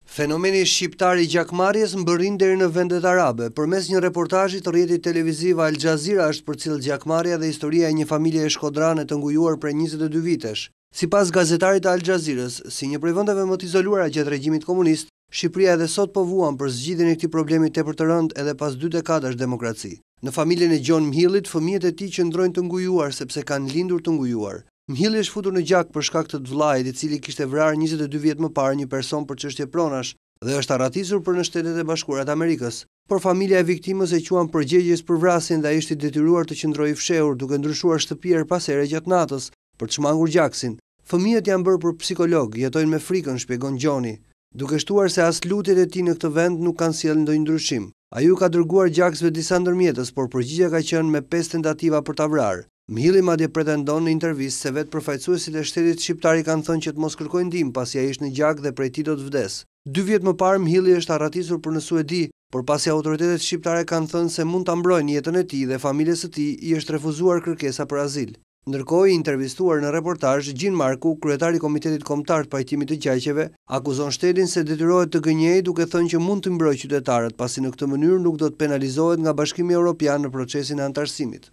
Fenomeni shqiptar i gjakmarrjes mbërrin deri në vendet arabe. Përmes një reportazhi të rrjetit televiziv Al Jazeera është përcjellë gjakmarrja dhe historia e një familjeje shkodrane të ngujuar prej 22 vitesh. Sipas gazetarit të Al Jazeera-s, si një prej vendeve më të izoluara gjatë regjimit komunist, Shqipëria edhe sot po vuan për zgjidhjen e këtij problemi tepër të rëndë edhe pas dy dekadash demokraci. Në familjen e Gjon Mhillit, fëmijët e tij qëndrojnë të ngujuar sepse kanë lindur të ngujuar. Mhilli është futur në gjak për shkak të të vëllait, i cili kishte vrarë 22 vjet më parë një person për çështje pronash dhe është arratisur për në Shtetet e Bashkuara të Amerikës. Por familja e viktimës e quan përgjegjës për vrasjen dhe ai është i detyruar të qëndrojë i fshehur, duke ndryshuar shtëpi herë pas here gjatë natës, për të shmangur gjaksin. Fëmijët janë bërë për psikolog, jetojnë me frikën, shpjegon Gjoni, duke shtuar se as lutjet e tij në këtë vend nuk kanë sjellë ndonjë ndryshim. Ai u ka dërguar gjaksve disa ndërmjetës, por përgjigjja ka qenë me pesë tentativa për ta vrarë. Mhilli madje pretendon në intervistë se vetë përfaqësuesit e shtetit shqiptar i kanë thënë që të mos kërkojë ndihmë pasi ai është në gjak dhe prej tij do të vdesë. Dy vjet më parë Mhilli është arratisur për në Suedi, por pasi autoritetet shqiptare kanë thënë se mund ta mbrojnë jetën e tij dhe familjes së tij i është refuzuar kërkesa për azil. Ndërkohë, i intervistuar në reportazh, Gjin Marku, kryetar i Komitetit Kombëtar të Pajtimit të Gjaqeve, akuzon shtetin se detyrohet të gënjejë duke thënë që mund të mbrojë qytetarët, pasi në këtë mënyrë nuk do të penalizohet nga Bashkimi Evropian në procesin e anëtarësimit.